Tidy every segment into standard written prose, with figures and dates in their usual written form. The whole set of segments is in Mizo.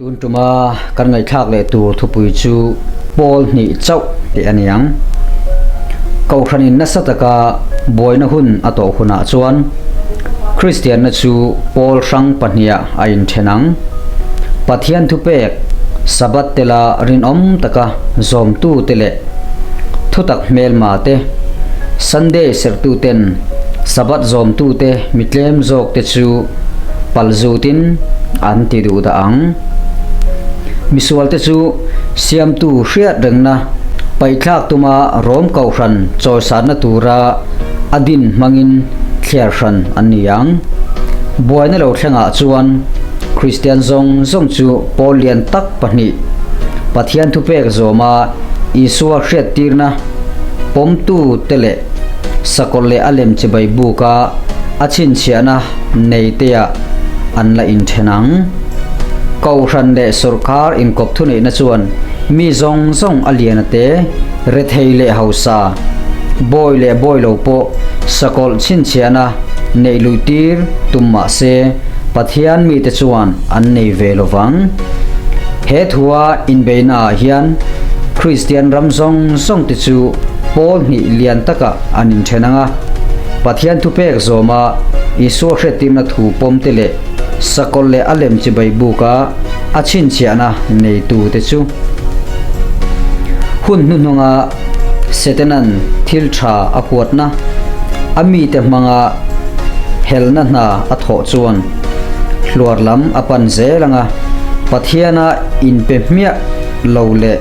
Tun tuma kan ngaihthlak leh tur thupui chu Pawl hnih chauh tih a ni ang. Kohhranin nasa taka buaina hun a tawh hunah chuan Kristianna chu pawl hrang pahniha a inthen ang. Pathian thupek Sabbath tela rinawm taka zawmtute leh thutak hmelma te, Sunday serhtuten Sabbath zawmtute mi tlem zawkte chu palzutin an ti duh dah ang. Misualte chu siamtu hriat rengna paihthlak tuma Rom Kohhran chawisanna tura a din hmangin thliar hran an ni ang. Buaina lo thlengah chuan Kristian zawng zawng chu pawl lian tak pahnih, Pathian thupek zawma Isua hriattirna pawmtute leh sakawlh leh a lem chibai buka a chhinchhiahna neiteah an la inthen ang. Kohhran leh sawrkar inkawp thuneihna chuan mi zawng zawng a lian ate, rethei leh hausa, bawi leh bawi lo pawh sakawlh chhinchhiahna neih luihtir tum mah se Pathian mite chuan an nei ve lo vang. He thua inbeihnaah hian Kristian ram zawng zawngte chu pawl hnih lian takah an inthen ang a, Pathian thupek zawma Isua hriattirna thu pawmte leh sakawlh leh a lem chibai buka a chhinchhiahna neitute chu hun hnuhnunga Setanan thil tha a huatna, a mite hmanga helna hna a thawh chuan hluar lam a pan zel ang a, Pathiana inpe hmiah lo leh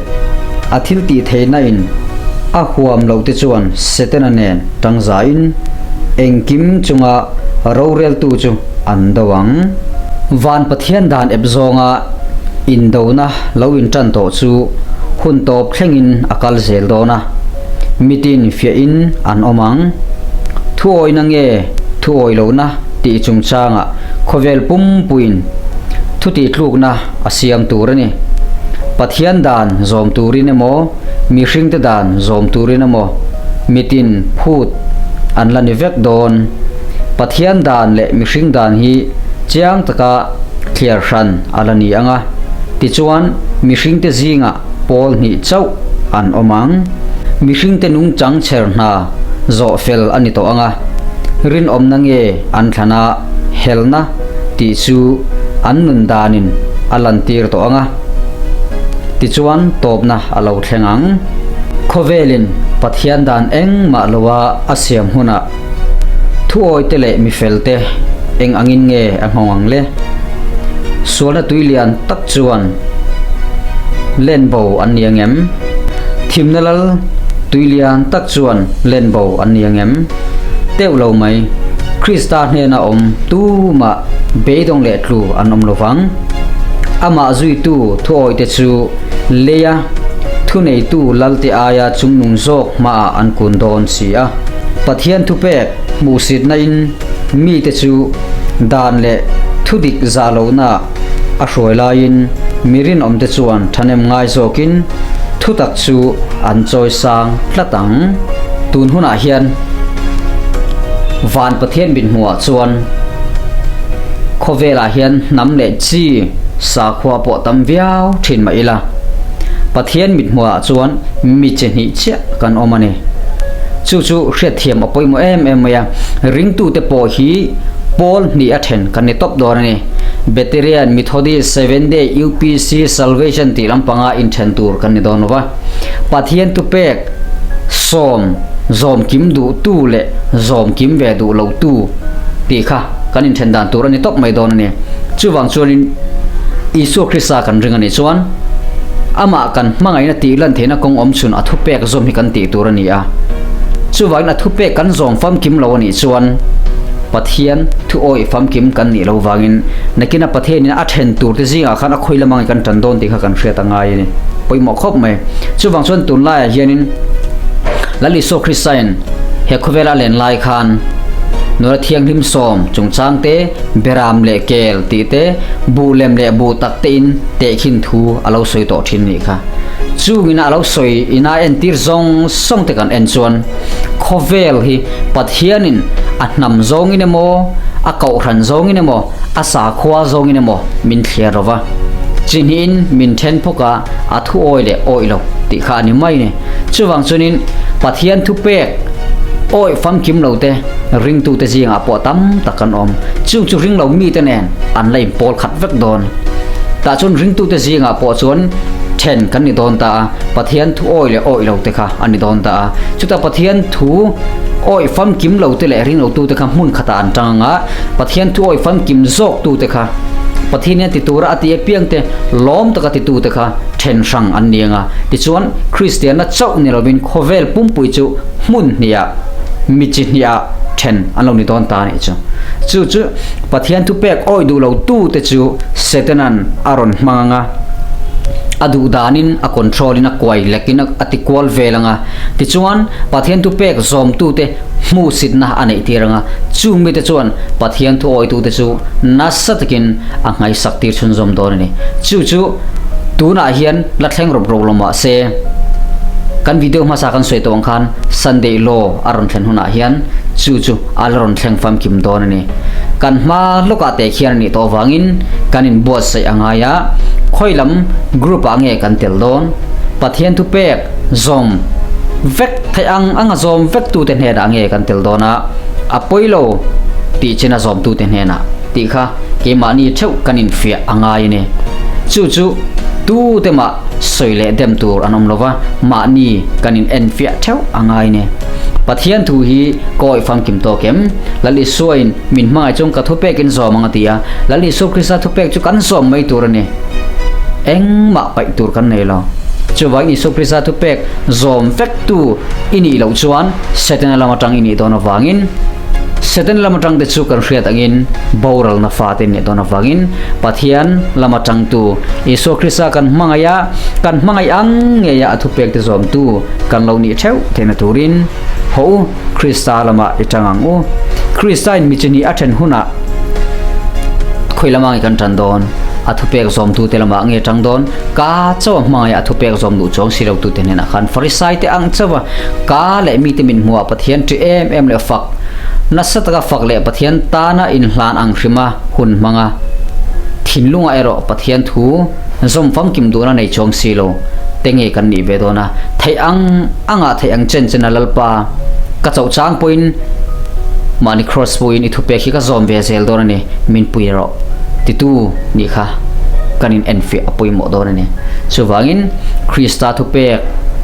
a thil tih theihna in a huam loh te chuan Setana nen tangzain engkim chunga roreltu chu an do ang. Van Pathian dan ep zawnga indona lo intan tawh chu hun tawp thlengin a kal zel dawn a, mitin fiahin an awm ang. Thuawihna nge thuawih lohna tih chungchangah khawvel pumpuiin thutihtlukna a siam tur a ni. Pathian dan zawm turin emaw, mihringte dan zawm turin emaw mitin phut an la ni vek dawn. Pathian dan leh mihring dan hi chiang taka thliar hran a la ni ang a, tichuan mihringte zingah pawl hnih chauh an awm ang. Mihringte nungchang chher hna zawh fel a ni tawh ang a, rinawmna nge an thlan a, helna tih chu an nun danin a lantir tawh ang a, tichuan tawpna a lo thleng ang. Khawvelin Pathian dan engmah loa a siam hunah thuawite leh mifelte eng angin nge a nghawng ang le? Sualna tui lian tak chuan len bo an ni ang em? Thimna lal tui lian tak chuan len bo an ni ang em? Teuh lo mai, Krista hnena awm tumah beidawng leh tlu an awm lo vang. Amah zuitu thuawite chu leia thuneitu lalte aia chungnung zawk hmaah an kun dawn si a. Pathian thupek hmuhsitna in mite chu dan leh thudik zah lohna a hruai laiin mi rinawmte chuan thahnem ngai zawkin thutak chu an chawi sang tlat ang. Tun hunah hian Van Pathian mithmuhah chuan khawvelah hian hnam leh chi sakhua pawh tam viau thin mah ila, Pathian mithmuhah chuan mi chi hnih chiah kan awm a ni. Chu chu hriatthiam a pawimawh em em mai a, ringtute pawh hi pawl hnih a then kan ni tawp dawn a ni. Beterian, Methodist, Seventh Day, UPC, Salvation tih lampanga inthen tur kan ni dawn lo va. Pathian thupek sawm zawm kim duh tu leh zawm kim ve duh lo tu tih kha kan inthen dan tur a ni tawp mai dawn a ni. Chuvang chuanin Isua Krista kan ring a nih chuan amah kan hmangaihna tih lan theihna kawng awm chhun a thupek zawm hi kan tih tur a ni a. Chuvangin a thupek kan zawm famkim lo a nih chuan Pathian thu awih famkim kan nih lo vangin nakina Pathianin a then tur te zingah khan a khawi lamang kan tan dawn tih kha kan hriat a ngai a ni. Pawimawh khawp mai. Chuvang chuan tunlaiah hianin Lal Isua Kristain he khawvela a len lai khan nula thianghlim sawm chungchang te, beram leh kel tih te, buh lem leh buh tak tein tehkhin thu a lo sawi tawh thin nih kha. Chungina a lo sawi ina entir zawng zawng te kan en chuan khawvel hi Pathianin a hnam zawngin emaw, a kohhran zawngin emaw, a sakhua zawngin emaw min thliar lo va. Chi hnihin min then phawk a, a thu awi leh awih lo tih kha a ni mai ni. Chuvang chuanin Pathian thupek awih famkim lo te ringtute zingah pawh tam tak kan awm. Chung chu ring lo mite nen an la inpawl khat vek dawn. Tah chuan ringtute zingah pawh chuan then kan ni dawn ta a, Pathian thu awih leh awih lo te kha a ni dawn ta a. Chutah Pathian thu awih famkim lo te leh ring lo tute kha hmun khatah an tang ang a, Pathian thu awih famkim zawk tute kha Pathian hian ti tura a ti apiang te lawm taka titute kha then hrang an ni ang a. Tichuan, Kristianna chauh ni lovin khawvel pumpui chu hmun hniah, mi chi hniah then an lo ni dawn ta a nih chu. Chu chu Pathian thupek awih duh lo tute chu Setanan a rawn hmang ang a, a duh danin a control in a kuai lekin a ti kual vel ang a. Tichuan, Pathian thupek zawmtute hmuhsitna a neih tir ang a, chung mite chuan Pathian thu awitute chu nasa takin a nghaisak tir chhunzawm dawn a ni. Chu chu tunah hian la thleng rawp rawp lo mah se, kan video hmasa kan sawi tawh ang khan Sunday Law a rawn thlen hunah hian chu chu a la rawn thleng famkim dawn a ni. Kan hma lawkah teh khian a nih tawh avangin kan inbuatsaih a ngai a, khawi lam group ah nge kan tel dawn? Pathian thupek zawm vek theih ang anga zawm vek tute hnenah nge kan tel dawn a, a pawi lo tih china zawm tute hnenah tih kha keimahni theuh kan infiah a ngai a ni. Chu chu tute mah sawi leh dem tur an awm lo va, mahni kan in enfiah theuh a ngai a ni. Pathian thu hi ka awih famkim tawk em? Lal Isuain min hmangaih chuan ka thupekin zawm ang a ti a, Lal Isua Krista thupek chu kan zawm mai tur a ni. Engmah paih tur kan nei lo. Chuvangin Isua Krista thupek zawm vektu i nih loh chuan Setana lam atang i nih dawn avangin Setana lam atang te chu kan hriat angin boralna fate nih dawn avangin Pathian lam atangtu Isua Krista kan hmangaih a, kan hmangaih ang ngeia a thupek te zawmtu kan lo nih theuh theihna turin haw u Krista lamah i tang ang u. Krista in mi chi hnih a then hunah khawi lama nge kan tan dawn? A thupek zawmtute lamah nge tang dawn? Ka chauh a hmangaih a thupek zawm duh chuang si lotute hnenah khan Farisai te ang chauh a ka leh mite min hmuh a Pathian ṭi em em leh fak nasa taka fak leh Pathian tana inhlan ang hrima hun hmanga thinlungah erawh Pathian thu zawm famkim duhna nei chuang si lo te nge kan nih ve dawn a theih ang anga theih ang chen chen a Lalpa ka chauh chang pawhin mahni cross puiin i thupek hi ka zawm ve zel dawn a ni min pui rawh titu nih kha kan in enfiah a pawimawh dawn a ni. Chuvangin Krista thupek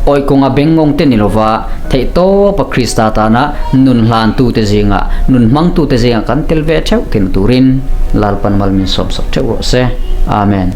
awih kawnga bengngawng te ni lova theihtawpa Krista tana nun hlantute zingah, nun hmangtute zingah kan tel ve theuh theihna turin Lalpan mal min sawmsak theuh rawh se. Amen.